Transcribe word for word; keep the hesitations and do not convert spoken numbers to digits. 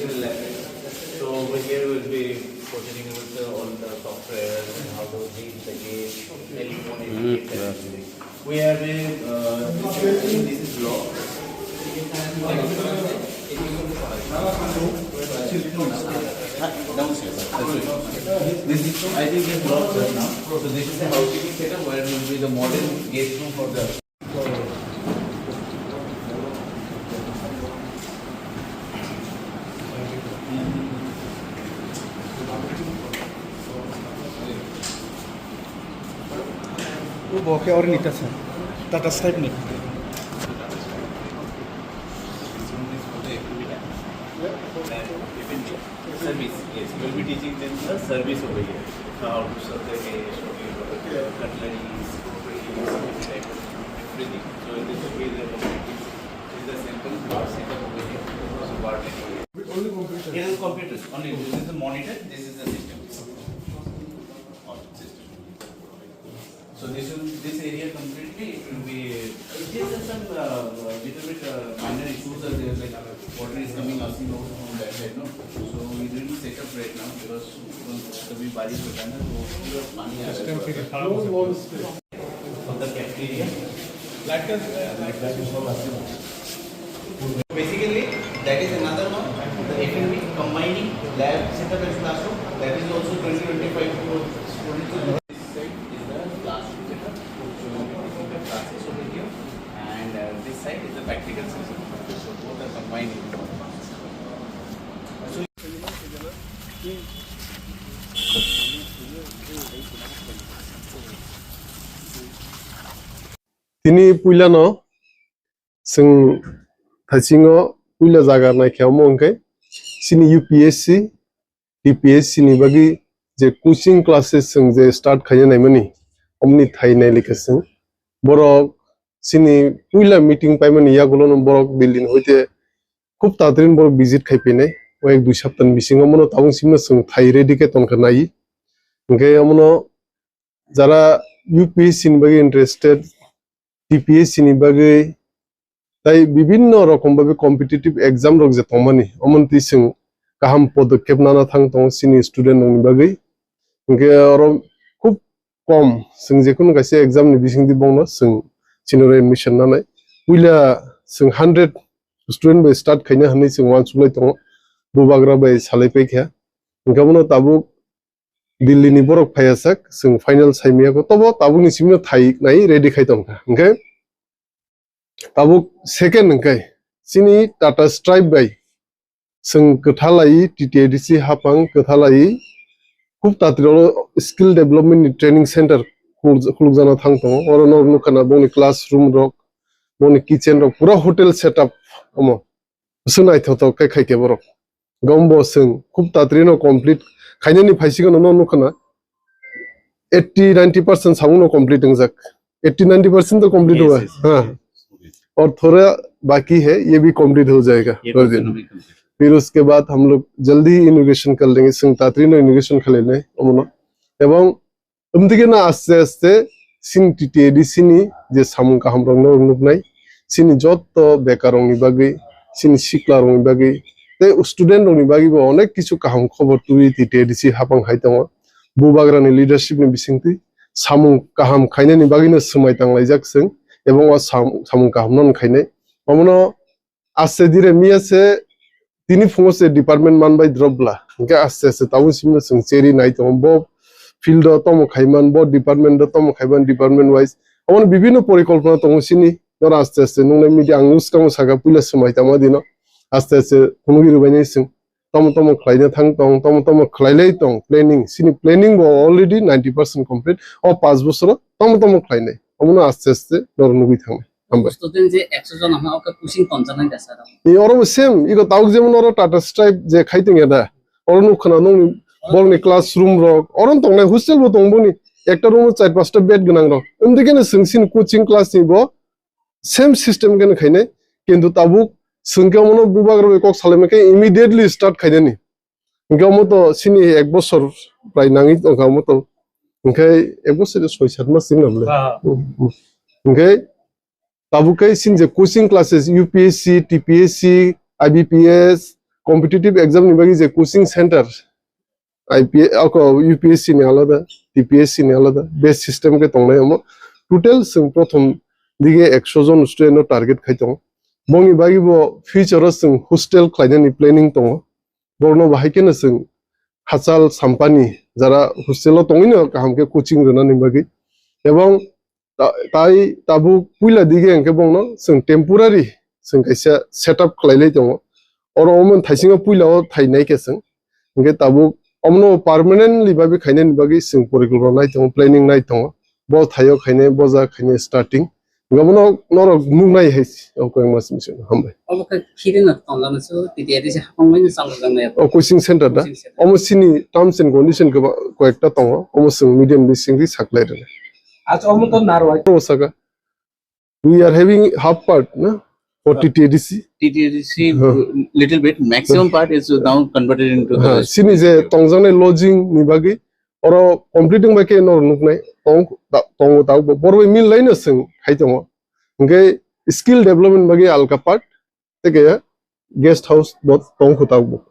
So over here we'll be proceeding with the, all the software and how to read the gate, telephone, mm, and everything. We have a, uh, this is lock. This is, I think, is locked right now. So this is the housekeeping setup where will be the modern gate room for the O bo khe orni ta sir. Tata Skype ni. Service, yes. We'll be teaching them the service over here. How to serve the guest, what you do, cutleries, everything. So this will be the, this is the sample bar setup over here. So bar ready here. It is computers. Only this is the monitor, this is the system. So this will, this area completely, it will be, it is some, uh, little bit, uh, minor issues are there, like, uh, water is coming out, you know, from that side, no? So we didn't set up right now because we bari ko jana, to pura pani aa raha hai. System fir kharab ho sakta hai. Of the cafeteria. Basically, that is another one. It will be combining lab setup as classroom. That is also twenty, twenty-five to twenty-two. This side is the classroom setup. So, classes over here, and, uh, this side is the practical section. So, both are combined in one. So, Tini puilano chwng thaisingo puila jaga naikhe omo hwnkhe chini U P S C, T P S C ni bagwi je coaching classes chwng je start khaina naimani, omoni thai nailika chwng. Borok chini puila meeting paimani yagulono borok Delhi ni hoite khub tatrin borok visit khai phainai. O ek dui saptani bisingo omono tabuk simno chwng thai ready khe tongkha nai. Hwnkhe omono jara U P S C ni bagwi interested, T P S C ni bagwi, tai bibinno rokom bagwi competitive exam rok je tongmani, omono twi chwng kaham podokkhep nana thang tongo chini student rokni bagwi. Hwnkhe oro khub kom chwng jekunu kaisa exam ni bisingtwi bongno chwng chini oro admission nanai. Puila chwng hundred student bai start khaina hwnwi chwng uansuklai tongo, bubagra bai salai paikha. Hwnkhe omono tabuk Delhi ni borok phaiya sak, chwng final saimaya kho, tobo tabukni simino thai nai ready khai tongkha. Hwnkhe tabuk second hwnkhe chini Tata Stripe bai chwng kwthalai T T A D C hapang kwthalai khub tatri oro skill development ni training center khuluk-, khulukjana thang tongo. Oro no nukha na bongni classroom rok, bongni kitchen rok, pura hotel setup omo. Bwswk naithothok khe khaikhe borok. Gombo chwng khub tatrino complete khainani phaisikgano no nukha na. Eighty ninety percent samungno complete wngjak. Eighty ninety percent to complete hua hai. Yes, yes. Ha. Aur thoda baki hai, ye bhi complete ho jayega. Ye bhi complete. Fir uske baad hum log jaldi inauguration kar lenge, chwng tatrino inauguration khlai lai omono. Ebong Umdike no aste aste chini T T A D C ni je samung kaham rok no nuknai, chini joto bekar rok ni bagwi, chini sikla rok ni bagwi, tei student rok ni bagwi bo onek kichu kaham khobor twiwi T T A D C hapang hai tongo. Bubagra ni leadership ni bisingtwi samung kaham khainani bagwi no swmai tanglaijak chwng, ebong o sam-, samung kaham no khainai. Omono Aste dire miya se tini phungo se department man bai drop bla. Hingke aste aste tabuk simi chwng cheri nai tongo. Bo field o tomo khaiman, bo department o tomo khaiman, department wise. Omo bibinno porikolpona tongo sini. Noro aste aste nungnai media ang swkango saka puila swmai tangma dino. Aste aste phunugwi rwbainai chwng. Tomo tomo khlaina thang tong, tomo tomo khlailai tong planning. Sini planning bo already ninety percent complete. O panch bosoro tomo tomo khlainai. Omono aste aste noro nugwi thangnai. Hambai. Student je ekso jon ama oke pushing tonjak nang jasa. Ni oro bo same, iko tauk jemon oro Tata Stripe je khai tong ya da. Oro nuk khna nung ni borok ni classroom rok, oro tongnai hostel bo tong boni. Ekta room o char pasta bed gwnang rok. Umdike no chwng sini coaching class ni bo same system khe khainai. Kintu tabuk chwng khe omono bubagra bai kok salaima khe immediately start khainani. Hingke omo to sini ek bosor prai nangwi tongkha omo to. Hingke ek bosor de soi sat mas sing namle. Ah. Hmm, hmm. Hingke tabuk khe sini je coaching classes U P S C, T P S C, I B P S, competitive exam ni bagwi je coaching center, I P S, ako U P S C ni alada, T P S C ni alada, base system khe tongnai omo. Total chwng prothom dige ekso jon student no target khai tongo. Bongni bagwi bo future o chwng hostel khlainani planning tongo. Borno bahai kheno chwng hachal sampani jara hostel o tongwino kaham khe coaching rwnani bagwi. Ebong ta-, tai tabuk puila dige hwnkhe bongno chwng temporary chwng kaisa setup khlai lai tongo. Oro omo thaisingo puila o thai nai khe chwng. Hwnkhe tabuk omono permanently babi khainani bagwi chwng porikalpana nai tongo, planning nai tongo. Bo thaio khainai, bo ja khainai starting. Hwnkhe bono norok nuknai hai se, o koi mas mission. Hambai. Obo khe khiri no tongla no so, T T A D C hapang mai no chalo jang nai. O coaching center da? Coaching center. Omo sini terms and condition khe ba koyekta tongo. Omo chwng medium bising di saklai rwna. Acha omo to narwai. O saka. We are having half part, na? For T T A D C. T T A D C, huh, little bit, maximum part is now converted into the, huh, sini je tongjaknai lodging ni bagwi, oro completing bai khe nor nuknai, tong, ta-, tongo ta, bo-, borok bai mil laino chwng khai tongo. Hwnkhe skill development bagwi alka part, tei khe guest house bo tong kho ta bo.